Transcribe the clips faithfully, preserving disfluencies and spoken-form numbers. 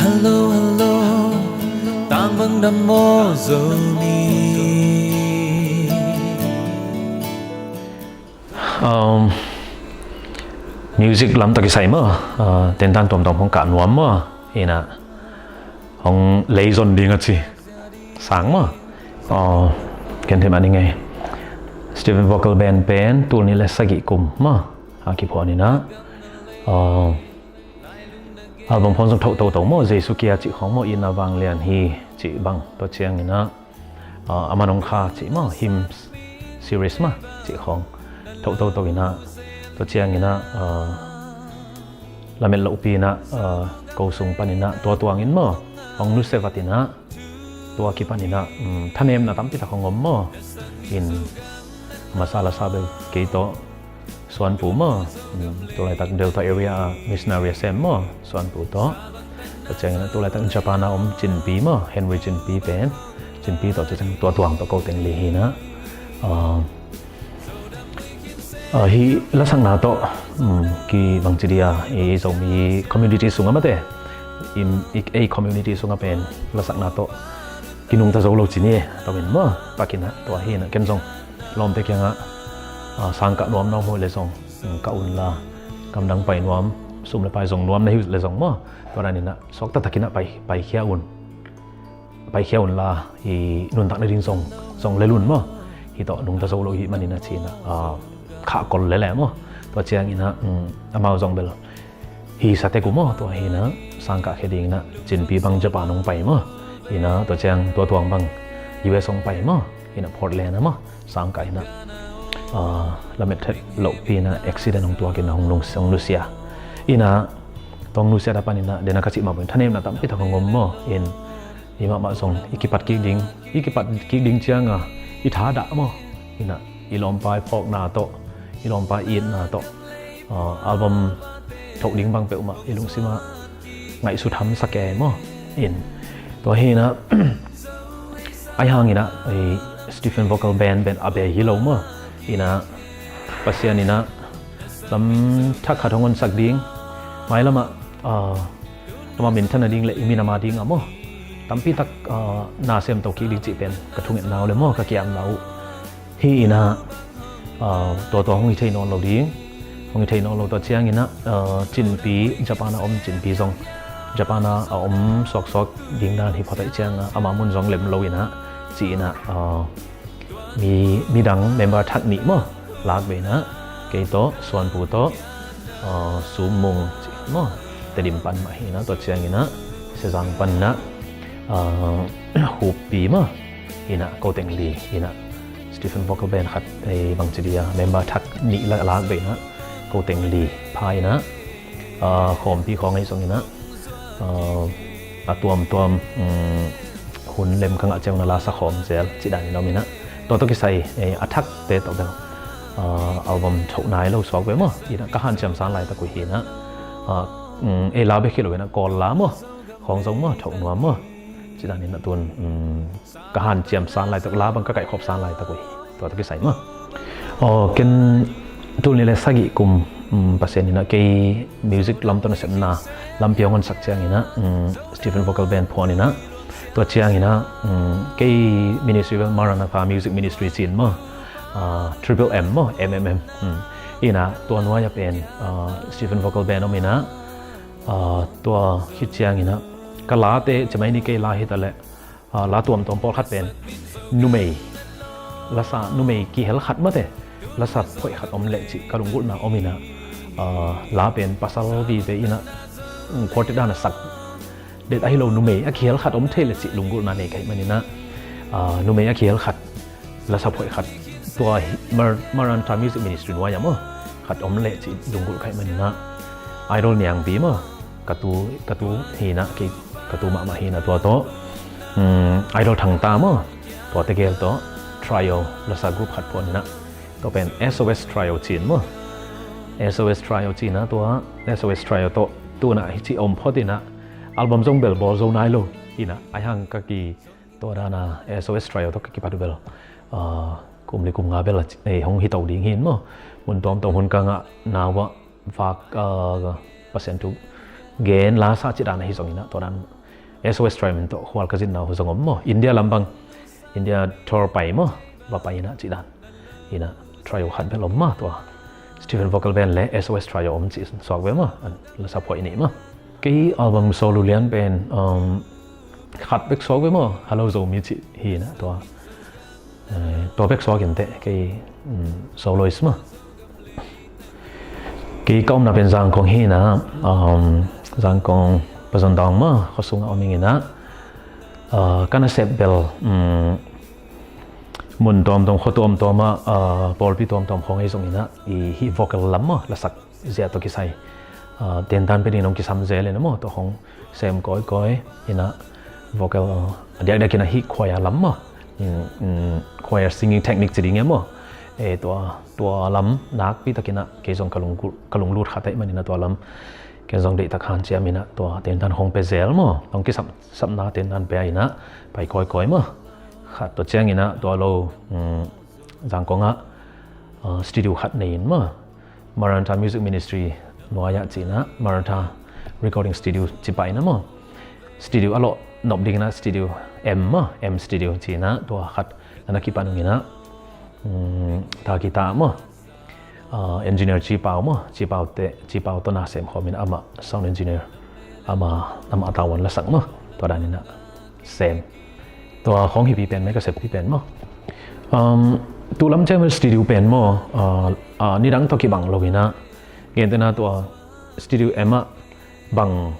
Hello, hello, tang bang dam maw Zomi. Um, music lam tawh kisai maw, uh, tentan tuamtuam hong kah nuam maw, ina hong leizon ding a ci sang maw. Uh, ken thei mah ni ngei. Stephen Vocal Band pen tul nih le sagih kum maw a kiphuan ina, uh, album phone zong thoh toto maw, Jesu kia cih khawng maw, ina vanglian hi cih bang, tua ciang ina, uh, a man hong kha cih maw, hymns series maw cih khawng thoh toto ina, tua ciang ina, uh, lamet lohpi ina, uh, ko sung pan ina tua tuang in maw hong nusia vat ina, tua kipan ina, um, thanemna tampi tak hong om maw. In masa lasa bel kei tawh Suanpu maw, um, tulaitak Delta area a missionary a sem maw, Suanpu tawh. Tua ciang ina tulaitak Japan a om Cinpi maw, Henry Cinpi pen, Cinpi tawh, tua ciang tua tuang tawh ko teng li hi ina. Uh, uh, hi lasakna tawh, um, kibang ci dia, i Zomi community sungah mate, i, i, ei community sungah pen lasakna tawh kinungta zo lo ci ni, tawh in maw, pak ina, tua hi ina, ken zong lawmte kiangah, uh, sang kah nuam na om uh le zong, um, kah un la, gamdang pai nuam, sum le pai zong nuam na hi uh le zong maw, tua dan ina suakta tak ina pai, paikhia un. Paikhia un la, i nuntak nading zong, zong lel un maw. Hi tawh nungta zo lo hi man ina ci ina, ah, khah kol lele maw. Tua ciang ina, um, amau zong bel hi sa tek uh maw, tua hi ina sang kah khia ding ina Cinpi bang Japan hong pai maw. Ina tua ciang tua tuang bang U S hong pai maw. Ina Portland a maw sang kah ina, ah, lamet theih lohpi ina accident hong tuak ina hong lung, hong nusia. Ina tua hong nusia a pan ina, dena ka cih mah bang thanemna tampi tak hong om maw. In i mahmah zong i kipat kik ding, i kipat kik ding ciang a i thadah maw. Ina i lawmpa i phawkna tawh, i lawmpa i itna tawh, uh, album thoh ding bang peuhmah i lungsim ah ngaihsut hamsa kei maw. In tua hi ina, ahi hang ina, i Stephen Vocal Band pen a bei hi lo maw. Ina Pasian ina lam thak khat hong honsak ding, mailam ah, uh, amah minthan nading le i minam ading ah maw, tampi tak, uh, na semto kik ding cih pen ka thungetna uh le maw, ka kiamna uh. Hi ina, uh, tua tua hong hi thei nawn lo ding, hong hi thei nawn lo, tua ciang ina, uh, Cinpi, Japan a om Cinpi zong, Japan a a om suaksuak ding dan hi phot ahih ciang a, amah mun zong lem lo ina, ci ina, uh, mi, midang member thak nih maw lak ve ina, kei tawh, Suanpu tawh, uh, Sum Mung cih maw, Tedim pan mah hi ina, tua ciang ina Sezang pan ina, uh, Huppi maw, ina ko teng li ina, Stephen Vocal Band khat, eh, bang ci dia, member thak nih la, lak ve ina ko teng li pha ina, uh, khawmpi khawng ahi zong ina, uh, a tuamtuam, um, hun lem ka ngah ciang na la sa khawm zel cih dan in om ina. Tua tawh kisai, eh, a thakte tawh bel, uh, album thoh nai lo suak ve maw. Ina ka hanciam san laitak uh hi ina, uh, um, ei la bek hi lo ina Kawl la maw, khawng zong maw thoh nuam maw. Cih dan ina tun, um, ka hanciam san laitak, la bang ka kaihkhop san laitak uh hi. Tua tawh kisai maw. Aw, ken tul nih le sagih kum, um, Pasian ina kei music lam tawh nasepna lampi hong honsak ciang ina, um, Stephen Vocal Band phuan ina, tua ciang ina, um, kei ministry bel Maranatha Music Ministry ci-in maw, uh, triple M maw, M M M. Um, ina tua nuai a pen, uh, Stephen Vocal Band om ina, uh, tua khit ciang ina ka late, cimai ni kei la hi ta le, ah, la tuamtuam pawlkhat pen numei, lasa numei kihel khat mate, lasa phoih khat om leh cih ka lunggulhna om ina, ah, la pen pasal vive ina, um, quartet dan a sak det ahi lo numei a kihel khat om thei leh cih lunggulhna nei ka hih man ina, ah, numei a kihel khat, lasa phoih khat, tua hi, Mar-, Maranatha Music Ministry nuai ah maw, khat om leh cih lunggulh ka hih man ina, Idol Niangpi maw, ka tu, ka tu hi ina, kei ka tu mahmah hi ina tua tawh, um, Idol Thangta maw, tua tegel tawh trio lasa group khat phuan ina, tua pen S O S Trio ci-in maw. S O S Trio ci ina tua S O S Trio tawh tu ina hi ci om phot ina, album zong bel bawl zo nai lo ina, ahi hang ka ki tua dan a S O S Trio tawh ka kipat uh bel, ah, kum li kum nga bel a ci, eh, hong hi to ding hi in maw. Mun tuamtuam hun ka ngah nau ah vak, ah, Pasian thu gen la sa cih dan ahi zongin ah, tua dan S O S Trio min tawh khual ka zinna uh zong om maw. India lam bang, India tour pai maw, va pai in ah cih dan in ah, trio khat bel om maw, tua Stephen Vocal Band le S O S Trio om cih suak ve maw, an la sa phuai nih maw. Kei album solo lian pen, um, khat bek suak ve maw, Hello Zomi cih hi in ah, tua, eh, tua bek suak in teh, kei, um, soloist maw. Kei ka omna pen Zangkong hi in ah, um, Zangkong Pazon Dawng maw, khua sungah om ing in ah, uh, ka nasep bel, um, mun tuamtuam, khua tuamtuam ah, uh, pawlpi tuamtuam khawng ahi zongin ah, i hih vocal lam maw, lasak zia tawh kisai, uh, tentan pia dingin hong kisam zel in ah maw, tua hong sem kawikawi in ah, vocal, uh, a diakdiak in ah hih choir lam maw, mm, mm, choir singing technique ci ding e maw. Eh, tua, tua lam nakpi takin ah kei zong ka lunglut, ka lunglut khat ahih manin ah tua lam ken zong deihtak hanciam in ah tua tentan hong pia zel maw. Hong kisam, sapna tentan pia in ah pai kawikawi maw. Khat tua ciangin ah tua lo, mm, Zangkong ah, uh, studio khat nei in maw. Maranatha Music Ministry nuai-ah ci in ah, Maranatha Recording Studio ci pah in ah maw. Studio a lawh nop dingin ah Studio M maw, M Studio ci in ah, tua khat na na kipan ung in ah, um, ta kita maw. Uh, engineer Ci Pau maw, Ci Pau te, Ci Pau tawh na sem khawm in ah amah sound engineer, amah, amah a tavuan lasak maw. Tua dan in ah sem. Tua khawng hi pi pen, mei ka sep pi pen maw. Um, tu lam ciang studio pen maw, uh, uh, nidang tawh kibang lo in ah, gentehna tua Studio M ah bang,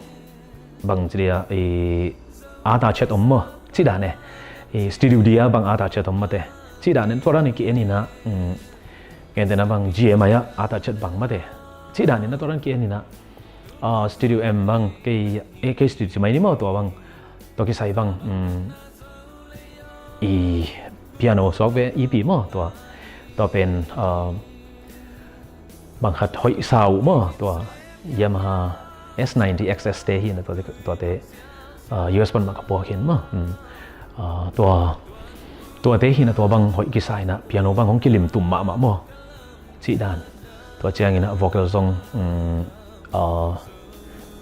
bang ci dia, i, ata chet om maw, ci dan e. I, Studio D ah bang ata chet om mate, ci dan e, tua dan in ki-en in ah, um, gentehna bang G M I ah ata chet bang mate, ci dan in ah tua dan ki-en in ah, uh, Studio M bang, kei, eh, kei studio ci mai ni maw, tua bang, tua kisai bang, um, i piano suak ve, E P maw, tua, tua pen, uh, bang khat hoih sa uh maw, tua Yamaha S ninety X S te hi in ah, tua, tua te, uh, U S pan mah ka puak hi in maw. Um, uh, tua, tua te hi in ah, tua bang hoih kisa in ah, piano bang hong kilim tum mahmah maw. Cih dan. Tua ciangin ah vocal zong, um, uh,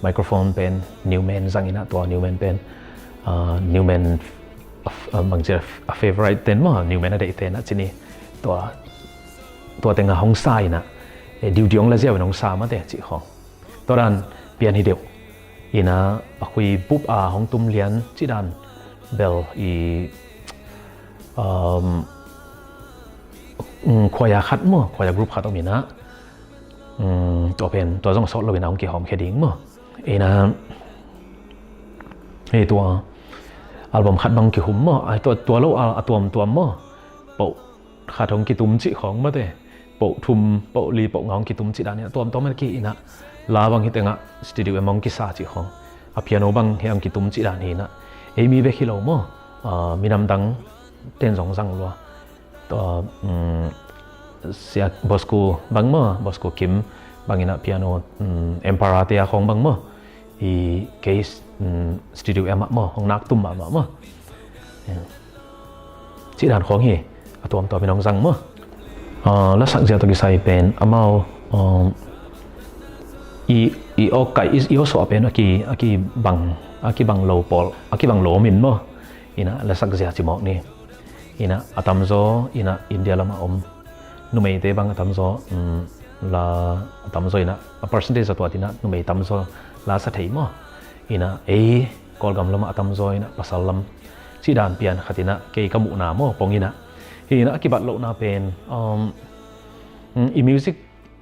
microphone pen Newman zang in ah, tua Newman pen, uh, Newman, uh, bangci a favorite ten maw, Newman a deih ten ah ci ni. Tua, tua teng ah hong sa in ah, eh, diudiu hong la ziau in hong sa mate cih khawng. Tua dan pian hi deuh. In ah a khui bup a hong tum lian cih dan bel i, um, um, choir khat maw, choir group khat om in ah, um, tua pen, tua zong sawt lo in ah hong kihawmkhia ding maw. In ah, hei tua album khat bang kihum maw, ai tua, tua lo a, a tuamtuam maw. Poh khat hong kitum cih khawng mate, poh thum, poh li, poh nga hong kitum cih dan in ah, tuamtuam a ki in ah, la bang hi teng ah Studio M hong kisa cih khawng, a piano bang hi hong kitum cih dan hi in ah, ei mi bek hi lo maw, ah, minam dang ten zong zang lua. Tua, um, Sia Bosco bang maw, Bosco Kim bang in ah piano, um, Emperor te a khawng bang maw, i case, um, Studio M ah maw, hong nak tum mahmah maw. Cih dan khawng hi, a tuamtuam in hong zang maw. Ah, lasak zia tawh kisai pen, amau, um, i, i awk kaih, i, i awk suah pen a ki, a kibang, a kibang lo pawl, a kibang lo om in maw. In ah lasak zia ci mawk ni. In ah a tamzaw, in ah India lamah om numeite bang a tamzaw, um, la a tamzaw in ah, a percentage a tuat in ah numei tamzaw la sa thei maw. In ah ei Kawlgam lamah a tamzaw in ah pasal lam cih dan pian khat in ah kei ka muhna maw pong in ah. Hi in ah a kibat lohna pen, um, um, i music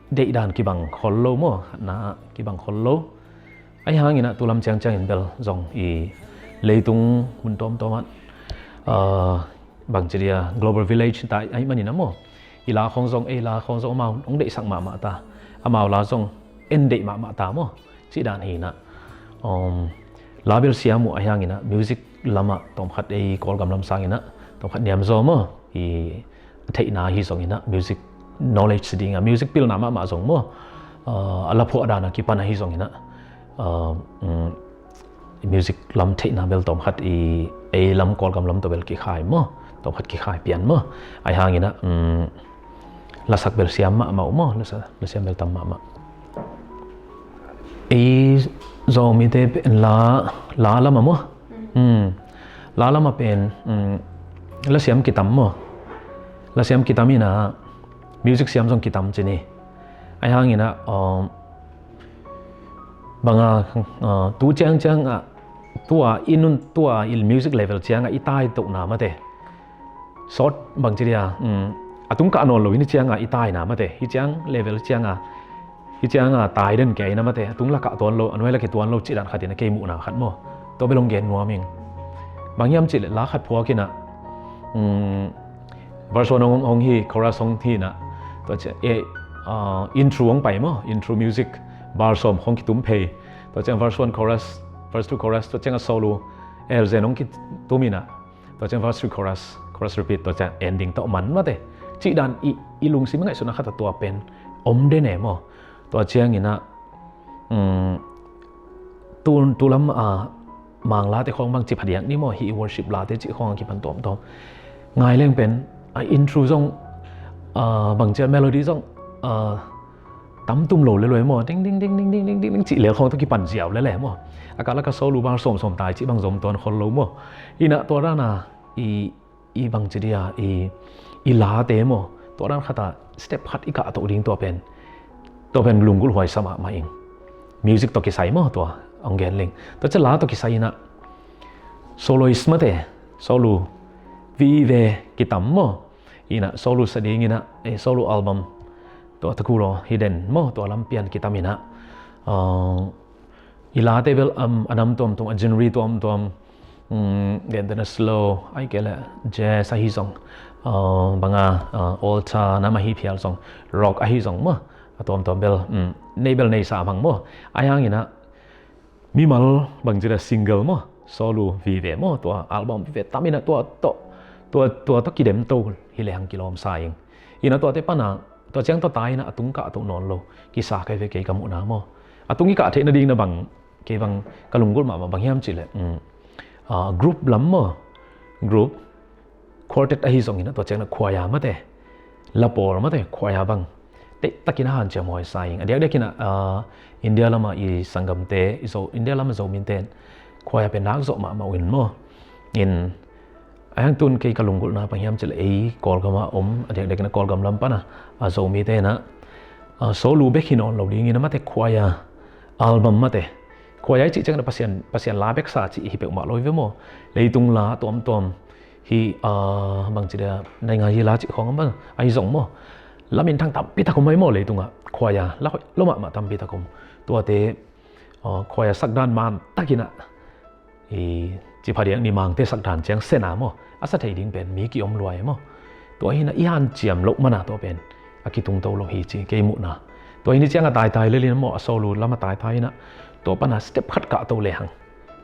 deih dan kibang khol lo maw, khatna ah kibang khol lo. Ahi hangin ah tu lam ciangciang in bel zong i leitung mun tuamtuam ah, ah, bangci dia Global Village ta ahih manin ah maw, i la khawng zong, ei la khawng zong amau hong deihsak mahmah ta, amau la zong en deih mahmah ta maw, cih dan hi in ah. Um, la bel siam uh ahi hangin ah music lamah tawmkhat ei Kawlgam lam sangin ah tawmkhat niamzaw maw, i theihna hi zongin ah, music knowledge ding ah, music pilna mahmah zong maw, ah, a la phuah dan a kipan ahi zongin ah, ah, um, music lam theihna bel tawmkhat i ei lam Kawlgam lam tawh bel kikhai maw, tawmkhat kikhai pian maw. Ahi hangin ah, um, lasak bel siam mahmah uh maw, lasa, lasiam bel tam mahmah. Ei Zomite pen la, la lama maw? Hmm. La lama pen, hmm, lasiam kitam maw? Lasiam kitam ina, music siam zong kitam ci ni. Ahi hangina, um, banga, uh, tu ciangciang ah, tua i nun, tua i music level cianga i tai tohna mate. Sawt bangci dia, um, a tung kah nawn lo hi cianga i taina mate. Hi ciang level cianga, hi cianga tai den kei na mate. A tung la kah tuan lo, a nuai la kituan lo, ci dan khatin a kei muhna khat maw. Tua bel hong gen nuam ing. Bang hiam cih leh la khat phuak ina, um, verse one hong, hong hi, chorus hong hi ina. Tua ciang, eh, uh, intro hong pai maw, intro music, bar sawm hong kitum phei. Tua ciang verse one chorus, verse two chorus, tua ciang a solo, elzen hong kitum ina. Tua ciang verse three chorus, chorus repeat, tua ciang ending tawh man mate. Cih dan i, i lungsim ngaihsutna khat a tua pen om den e maw. Tua ciang ina, um, tu, tu lam, ah, Mang late khawng bang ci phadiak ni maw, hi worship late cih khawng a kipan tuamtuam. Ngai leng pen, a intro zong, ah, bang cia melody zong, ah, tam tum lo le luai maw, ding, ding, ding, ding, cih lel khawng tawh kipan ziau le le maw. A kah laka solo bar sawmsawm tai cih bang zom tuan khol lo maw. Ina tua dana i, i bang ci dia, i, i late maw. Tua dan khata step khat i kah toh ding tua pen. Tua pen lunggulh huai sa mahmah ing. Music tawh kisai maw tua, hong gen leng. Tua cia la tawh kisai ina soloist mate, solo vive kitam maw. Ina solo sa ding ina, eh, solo album. Tua takulaw hi den maw, tua lam pian kitam ina. Uh, i late bel, um, a nam tuamtuam, a genre tuamtuam, um, den den a slow, ai kei le jazz ahi zong, uh, banga, uh, alta nam ahi phial zong, rock ahi zong maw. A tuamtuam bel, um, nei bel nei sa mang maw. Ahi hangina, mimal bang ci dia single maw, solo vive maw, tua album vive tam ina tua tawh, tua, tua tawh kidem to hi le hang kilawm sa ing. Ina tuate pana, tua ciang tua ta ina a tung kah toh nawn lo, kisa kai ve kei ka muhna maw. A tung i kah theihna ding na bang, kei bang ka lunggulh mahmah bang hiam cih leh, um, ah, group lam maw, group, quartet ahi zong ina tua ciang na choir mate, la pawl mate, choir bang. Teh takin a hanciam huai sa ing. A diakdiak ina, ah, India lama i sanggamte, i Zo, India lama Zomite, choir pen nak zawh mahmah uh in maw. In, a hang tun kei ka lunggulhna bang hiam cih leh ei Kawlgama om, a diakdiak ina Kawlgam lam pana, a Zomite ina, ah, solo bek hi nawn lo ding ina mate choir, album mate. Choir i cih ciang ina Pasian, Pasian la bek sa cih hi peuhmah lo hi ve maw. Leitung la tuamtuam. Hi, ah, bang ci dia, naingai hi la cih khawng a man, ahi zong maw. Lamin thang tampi tak om ahi maw leitungah. Choir, la hoih lo mahmah tampi tak om. Tuate, ah, choir sak dan man takin a. I, ci phadiak ni Mangte sak dan ciang sena maw. A sa thei ding pen, mi ki om luai maw. Tua hi ina i hanciam loh mana tua pen. A kitung to lo hi ci, kei muhna. Tua hi ni ciang a taitai lel ina maw, a solo lam a taitai ina. Tua pana step khat kah to le hang.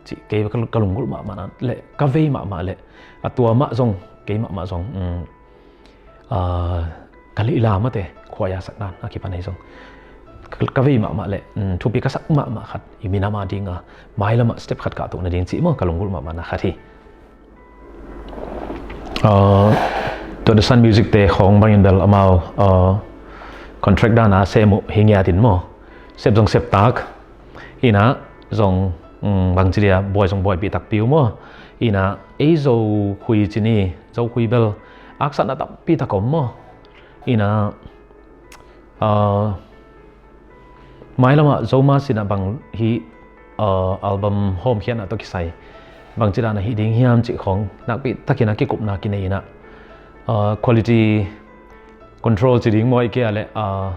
Ci, kei ka, ka lunggulh mahmah na le, ka vei mahmah le, a tua mah zong, kei mahmah zong, um, ah, ka lila mate, choir sak dan, a kipan ahi zong. Ka, ka vei mahmah le, um, thupi ka sak mahmah khat, i minam a dinga, mailamah step khat kah toh na ding ci maw, ka lunggulh mahmah na khat hi. Ah, tua The Sun Music te khawng bangin bel amau, ah, contract dana sem uh hi ngiatin maw. Sep zong sep tak, ina zong, um, bang ci dia, buai zong buaipih takpi uh maw. Ina ei Zo khui ci ni, Zo khui bel aksatna tampi tak om maw. Ina, ah, mailamah Zoma sina bang hi, ah, album hawmkhiatna tawh kisai. Bang ci dana hi ding hiam cih khawng, nakpi takin a kikupna kinei ina. Ah, quality control ci ding maw i kei a le, ah,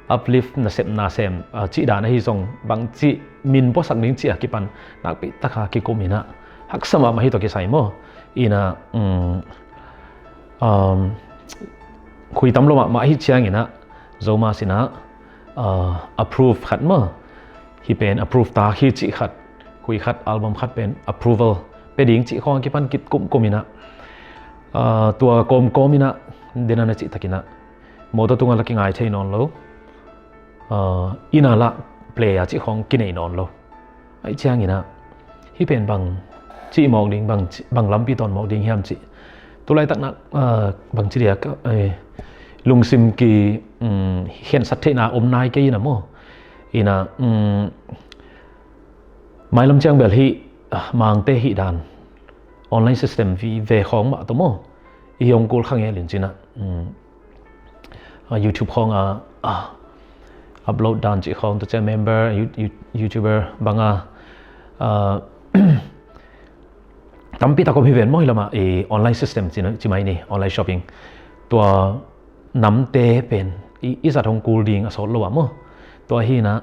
uplift nasep nasem, ah, cih dan ahi zong bang cih min puasak ding cih a kipan nakpi taka kikum ina haksa mahmah hi tawh kisai maw. Ina, um, um, khui tam lo mahmah hi ciang ina Zoma sina, ah, approve khat maw. Hi pen approve ta hi cih khat, khui khat, album khat pen approval pe ding cih khawng kipan kit kumkum ina, ah, tua kawmkawm ina dena na cih takina. Mawtaw tungah la kingai thei nawn lo. Ah, ina lah play a cih khawng kinei nawn lo. Ahi ciangina, hi pen bang cih mawk ding, bang ci, bang lampi tawn mawk ding hiam cih. Tulaitak nak, ah, bang ci dia ka, eh, lungsim ki, um, khensat theihna om nai kei ina maw. Ina, um, mailam ciang bel hih, ah, Mangte hih dan online system vi ve khawng mah tawh maw, i hong kul kha ngel in cina, um, ah, YouTube khawng a, ah, upload dan cih khawng, tua ciang member, You-, You-, YouTuber banga, ah, tampi tak om hi ven maw, hi lamah i online system ci, ci mai ni, online shopping. Tua namte pen i, i zat hong kul ding a sawt lo ah maw. Tua hi ina,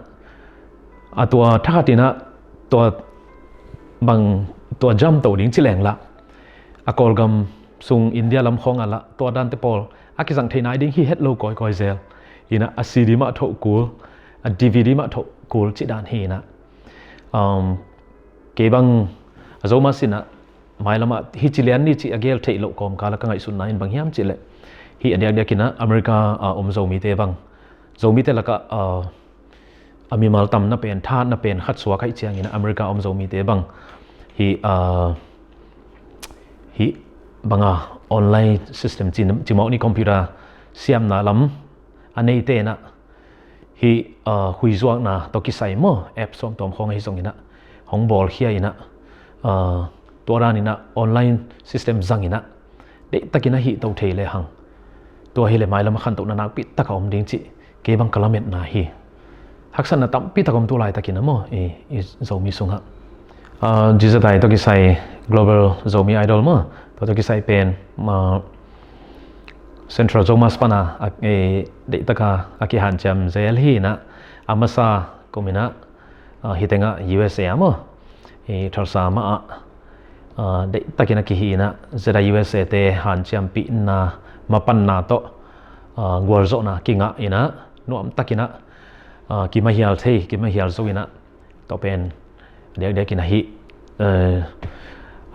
a tua thakhat ina, tua bang, tua jam to ding ci leng lah, a Kawlgam sung India lam khawng ah lah tua dante pawl a kizang thei nai ding hi het lo kawikawi zel. Ina a CD mah thoh kul, a DVD mah thoh kul cih dan hi ina. Um, kei bang a Zomi sungah mailamah hih ci lian ni cih a gel theih loh kawmkal ah ka ngaihsutna in bang hiam cih leh, hih a diakdiak ina America a om Zomite bang, Zomite lakah, ah, a mimal tamna pen, thahatna pen khat suak ahih ciangin America a om Zomite bang hih, ah, hih banga online system ci, ci mawk ni, computer siamna lam a neite ina hih, ah, khuizuakna tawh kisai maw, app suangtuam khawng ahi zong ina hong bawlkhia ina, ah, tua dan ina online system zang ina deihtak ina hih to thei le hang, tua hi le mailam a khantohna nakpi taka om ding cih kei bang ka lametna hi. Haksatna tampi tak om tu laitak ina maw, i, i Zomi sungah. Ah, Jizatai tawh kisai Global Zomi Idol maw, tua tawh kisai pen, ah, Central Zomus pana, a, e, deihtaka a kihanciam zel hi ina, a masa kum ina, a, hi tengah U S A ah maw, e, Tulsa mah ah, a, deihtakin a kihi ina, Z I U S A te hanciampihna mapanna tawh, a, gualzawhna kingah ina, nuamtak ina, a, kimahial thei, kimahial zo ina, tua pen diakdiak ina hih, eh,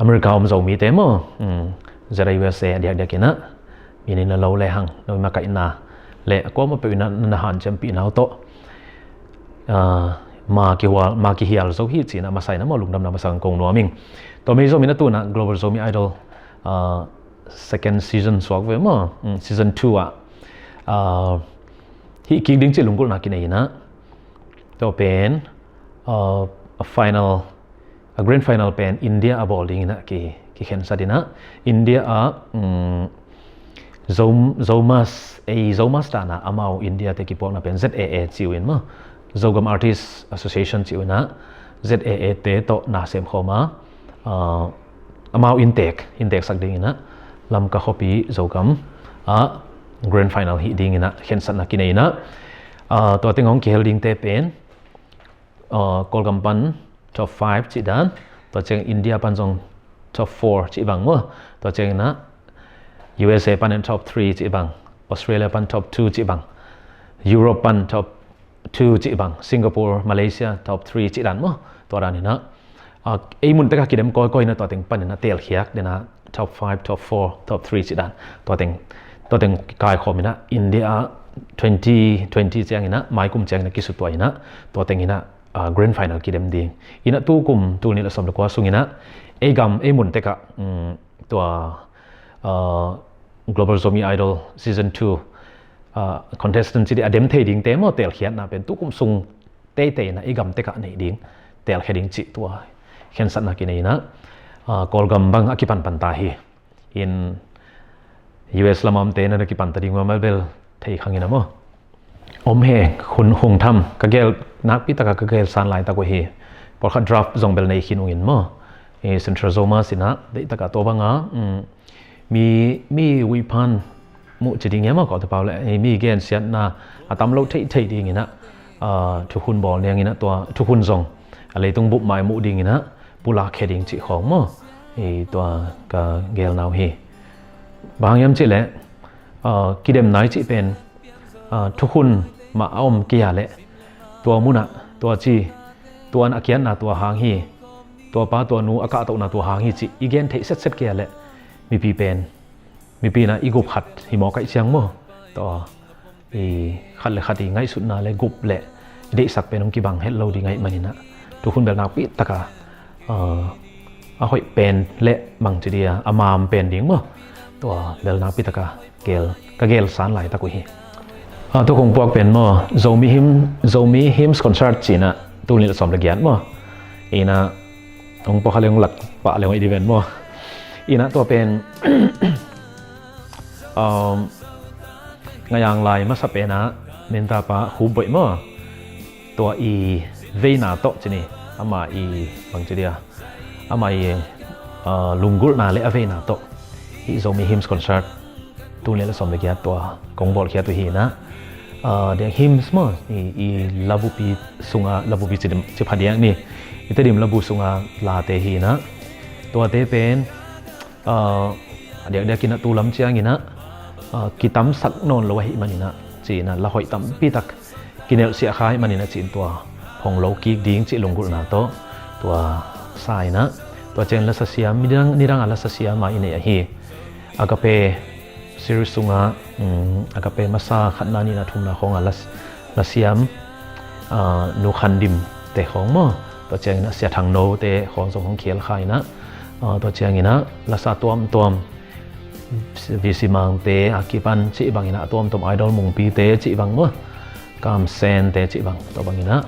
America om Zomite maw, um, Z I U S A diakdiak ina, mi nih na lo le hang, no makaihna le a kuamah peuh ina na hanciampihna uh tawh, ah, ma kihual, ma kihial zo hi ci ina masa ina maw, lungdamna masa kong nuam ing. Tua mi Zomi ina tu ina Global Zomi Idol, ah, second season suak ve maw, um, season two ah, ah, hih kik ding ci lunggulhna kinei ina, tua pen, uh, a final, a grand final pen India a bawl ding ina ki, kikhensat ina, India ah, um, Zo-, Zomus, ei Zomus tana amau India te kipuakna pen Z A A ci uh in maw, Zogam Artist Association ci uh ina, Z A A te tawh na sem khawm a, uh, amau inntek, inntek sak ding ina, Lamka khuapi Zogam ah grand final hih ding ina khensatna kinei ina, ah, tua teng hong kihel dingte pen, ah, Kawlgam pan top five cih dan, tua ciang India pan zong top four cih bang maw, tua ciang ina U S A pan in top three cih bang, Australia pan top two cih bang, Europe pan top two cih bang, Singapore, Malaysia top three cih dan maw, tua dan ina, ah, ei mun teka kidem kawikawi ina tua teng pan ina telkhiak dena top five, top four, top three cih dan, tua teng, tua teng kaikhawm ina India twenty twenty ciang ina, maikum ciang ina kisutua ina, tua teng ina, ah, grand final kidem ding ina, tukum tul nih le sawm le kua sung ina ei gam, ei mun teka, um, tua, ah, Global Zomi Idol season two, ah, contestant cih di a dem thei dingte maw, telkhiatna pen tukum sung teitei ina i gam teka nei ding, telkhia ding cih tua khensatna kinei ina, ah, Kawlgam bang a kipanpan ta hi. In U S lam a omte na kipanta ding uh a, mal bel thei khang ina maw. Om he, hun hong tham, ka gel, nakpi taka ka gel san laitak uh hi. Pawlkhat draft zong bel nei khin ung in maw. E, Central Zomus ina deihtaka tua banga, um, mi, mi uiphan muh ci ding e maw, kawte pau le, e, mi gensiatna a tam lo theithei ding ina, ah, thukhun bawl niang ina tua thukhun zong a leitung bup mai muh ding ina pulak khe ding cih khawng maw, e, tua ka gelna uh hi. Bang hang hiam cih leh, ah, kidem nai cih pen, ah, thukhun mah a om kei a leh tua munah tua ci, tua an a kiatna tua hang hi, tua pa tua nu a kahtohna tua hang hi cih i gen theih setset kei a leh mipi pen, mipi ina i gup khat hi mawk ahih ciang maw, tua i khat le khat i ngaihsutna le gup le i deihsak pen hong kibang het lo ding ahih man ina, thukhun bel nakpi taka, ah, a hoih pen le bangci dia a mam pen ding maw, tua bel nakpi taka gel, ka gel san laitak uh hi. A, tua kong puak pen maw, Zomi Hymn, Zomi Hymns Concert ci-in ah, tul nih le sawm le giat maw. Inn ah, hong puak kha leng lak pah leng i di pen maw. Inn ah tua pen, um, Ngayang lai masa pen ah, Menta pa Khup Boih maw. Tua i veina tawh ci ni, ama i bang ci dia. Ama i, ah, lunggulhna le a veina tawh hih Zomi Hymns Concert tul nih le sawm le giat tua kong bawlkhiat uh hi-in ah, ah, diak hymns maw, i, i labupi sunga, labupi ci, ci pha diak ni, i Tedim labu sunga late hi-in ah, tuate pen, ah, a diakdiakin ah tu lam ciangin ah, ah, kitamsak nawn lo ahih manin ah ci-in ah, la hoih tampi tak kinelhsiah kha ahih manin ah ci-in tua hong lo kik ding cih lunggulhna tawh tua sa-in ah, tua ciang lasa siam, nidang, nidang a lasa siam a i neih ahi. Agape series sungah, um, Agape masa khatna, nihna, thumna khawng a la, la siam, ah, Nu Khan Dim te khawng maw. Tua ciangin ah Sia Thang No te khawng zong hong khial kha-in ah, ah, tua ciangin ah lasa tuamtuam, V C Mang te a kipan cih bangin ah, a tuamtuam Idol Mungpi te cih bang maw, Kam Sen te cih bang, tua bangin ah,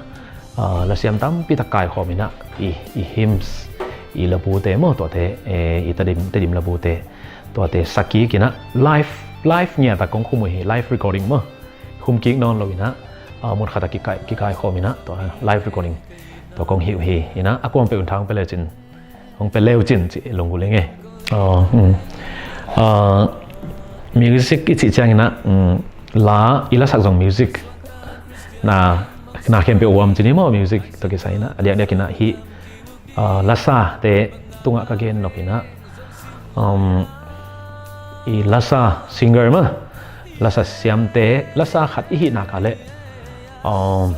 ah, lasiam tampi tak kaikhawm in ah, i, i hymns, i labu te maw, tuate, eh, i Tedim, Tedim labu te, tuate sa kik in ah, live, live ngiat a kong khum uh hi, live recording maw, khum kik nawn lo in ah, ah, mun khat a kikai, kikaikhawm in ah, tua live recording tua kong hi uh hi, in ah, a kuam peuh un thang pia le cin, hong pia le uh cin ci lunggulh ing e. Aw, hmm. Ah, music i cih ciangin ah, hmm, la, i lasak zong music na, na khempeuh huam ci ni maw, music tawh kisai in ah, a diakdiakin ah hih, ah, lasa te tungah ka gen nop in ah, um, i lasa singer maw, lasa siamte, lasa khat i hih nak leh, um,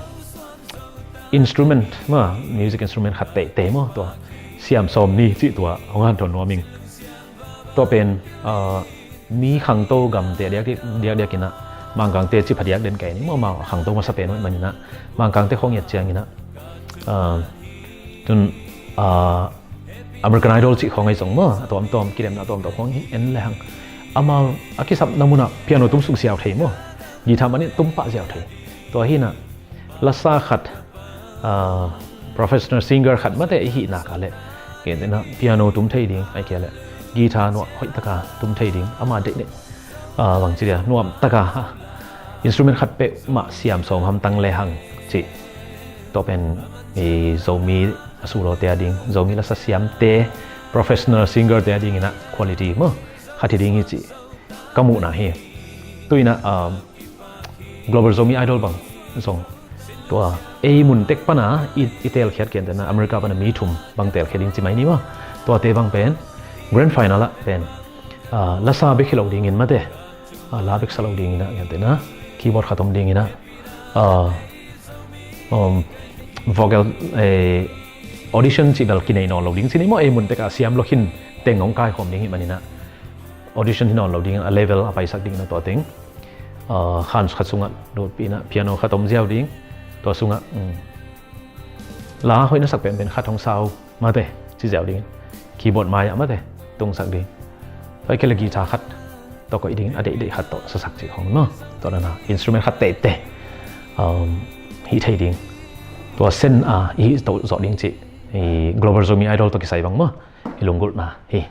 instrument maw, music instrument khat teitei maw, tua siam sawm ni cih tua hong hanthawn nuam ing. Tua pen, ah, mi khangto gamte diak, diakdiakin ah, Mangkangte ci pha diak den kei ni maw, Mang, khangto masa pen uh ahih manin ah, Mangkangte khawng i et ciangin ah, ah, tun, ah, American Idol cih khawng ahi zong maw, a tuamtuam, kidemna a tuamtuam khawng hi en le hang, amau a kisapna munah piano tum suk ziau thei maw, guitar mah in tum pah ziau thei. Tua hi-in ah, lasa khat, ah, professional singer khat mate i hih nak leh, kei te in ah piano tum thei ding, ahih kei leh guitar nuam hoih taka tum thei ding, ama deihdeih, ah, bang ci dia, nuam taka, ah, instrument khat peuhmah siam sawm hamtang le hang cih. Tua pen i Zomi a sulawte a ding, Zomi lasa siamte, professional singer te a dingin ah quality maw, khat hi ding hi cih ka muhna hi. Tu-in ah, um, Global Zomi Idol bang zong, tua ei mun tek pana i, i telkhiat, kei te in ah America pana mi thum bang telkhiat ding ci mai ni maw. Tuate bang pen grand final ah pen, ah, lasa bek hi lo dingin mate, ah, la bek sa lo dingin ah, kei te in ah keyboard khat om dingin ah, ah, um, vocal, eh, audition cih bel kinei nawn lo ding ci ni maw, ei mun tek ah siam lo khin teng hong kaikhawm ding hi manin ah, audition hi nawn lo ding, a level a paisak ding in ah tua teng, ah, khan khat sungah lutpih in ah piano khat om ziau ding, tua sungah, um, la hoih na sak penpen khat hong sau mate ci ziau ding, keyboard mai-ah mate tungsak ding. Tua ahih kei leh guitar khat tawh koih ding, a deihdeih khat tawh sasak cih khawng maw. Tua dan a instrument khat teitei, um, hih thei ding, tua sen a i hih to zawh ding cih i Global Zomi Idol tawh kisai bang maw, i lunggulhna hi.